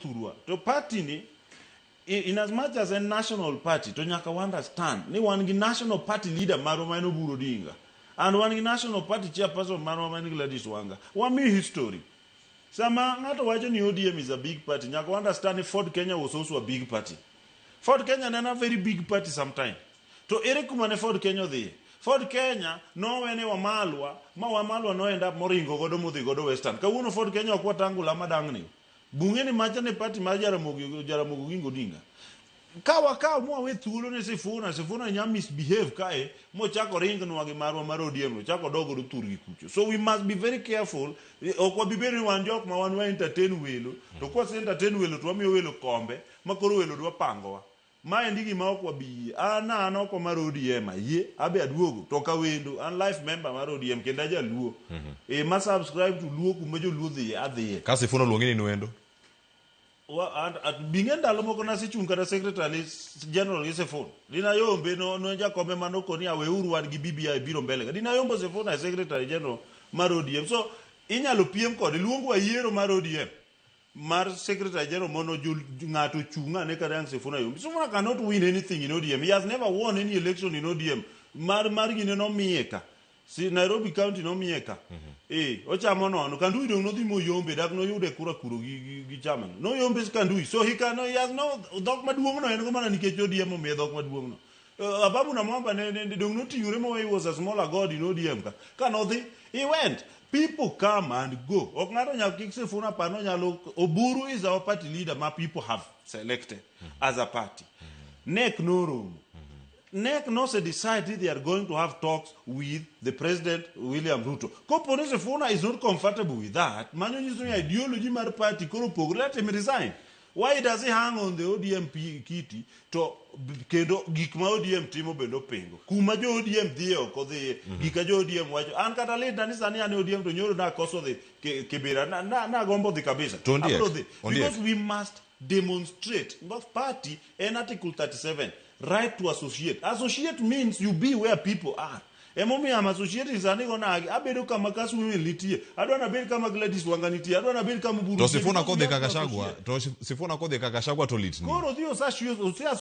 thurwa. To party ni in as much as en national party to nyaka wa understand ni wan gi national party leader marwa ma en Oburu Odinga and wan gi national party chairperson marwa ma en Gladys Wanga. Wami history. Sama ng'ato wacho ni ODM is a big party, nyaka wa understand ni Ford Kenya was also a big party. Ford Kenya ne en a very big party sometime. To ere kuma ne Ford Kenya odhiye? Ford Kenya nowene Wamalwa ma Wamalwa no end up moringo godo modhi godo Western. Kawuono Ford Kenya ok Wetangula madang'ni. Bung'e ni macha ne party mar Jaramogi Jaramogi Oginga Odinga. Ka wakawo mwawe thuolo ne Sifuna, Sifuna nya misbehave kae mochako ringnwa gi marwa mar ODM no, chako dog godo thurgi kucho. So we must be very careful. Ok wabi bedo ni wan jok ma wan wa entertain welo, to kwase entertain welo to wamiyo welo kombe ma koro welo dwa pangowa. Maendi gima ok wabi yie. An an oko mar ODM ayie, abe aduogo to ok awendo. An life member mar ODM kendo ajaluo. E ma subscribe to Luo kuma joluo dhiye adhiye. Ka Sifuna oluongi ni nwendo. Bing'e ndalo moko nasechung' kata secretary general gi Sifuna. Dina yombe no, no jakombe mano koni aweuru wan gi BBI biro mbele ka. Dina yombo Sifuna e secretary general mar ODM. So inyalo piem kode, luongwa yiero mar ODM mar secretary general mondo ng'ato ochung' ane kata ang' Sifuna yombi. Sifuna cannot win anything in ODM. He has never won any election in ODM. Mar gine nomiye ka. Si Nairobi County nomiye ka. Eh, ochamo nono. Kandui dong nodhi moyombe, dak noyude kura kuro gi chama. Noyombe Kandui. So he can, he has no dhok maduong' no en go mana nikech ODM omiye dhok maduong' no. Ababu Namwamba ne dong noting'ore mowe he was a smaller god in ODM ka. Ka nodhi, he went. People come and go. Ok ng'ato nyalo kik Sifuna par nonyalo Oburu is our party leader ma people have selected as a party. NEC noromo. NEC nose decide they are going to have talks with the president William Ruto. Kopo ni Sifuna is not comfortable with that, mano nyiso ni ideology mar party koro opogore, let him resign. Why does he hang on the ODM kiti to kendo gik ma ODM timo bende opingo. Kuma jo ODM dhiye ok odhiye, gika jo ODM wacho. An kata lit na ni sani an e ODM to nyoro nakoso dhi Kibera, na gombo dhi kabisa. To Ondiek, Abro dhi. Ondiek. Because we must demonstrate. Because party en Article 37, right to associate. Associate means you be where people are. Emomiyo am associating sani go nagi, abedo kama Kasmuel nitie, adwa nabed kama Gladys Wanga nitie, adwa nabed kama Oburu To nitie, Sifuna because kodhi we have ka to Gachagua, associate. to Sifuna kodhi ka Gachagua to litni. Koro odhi osasio,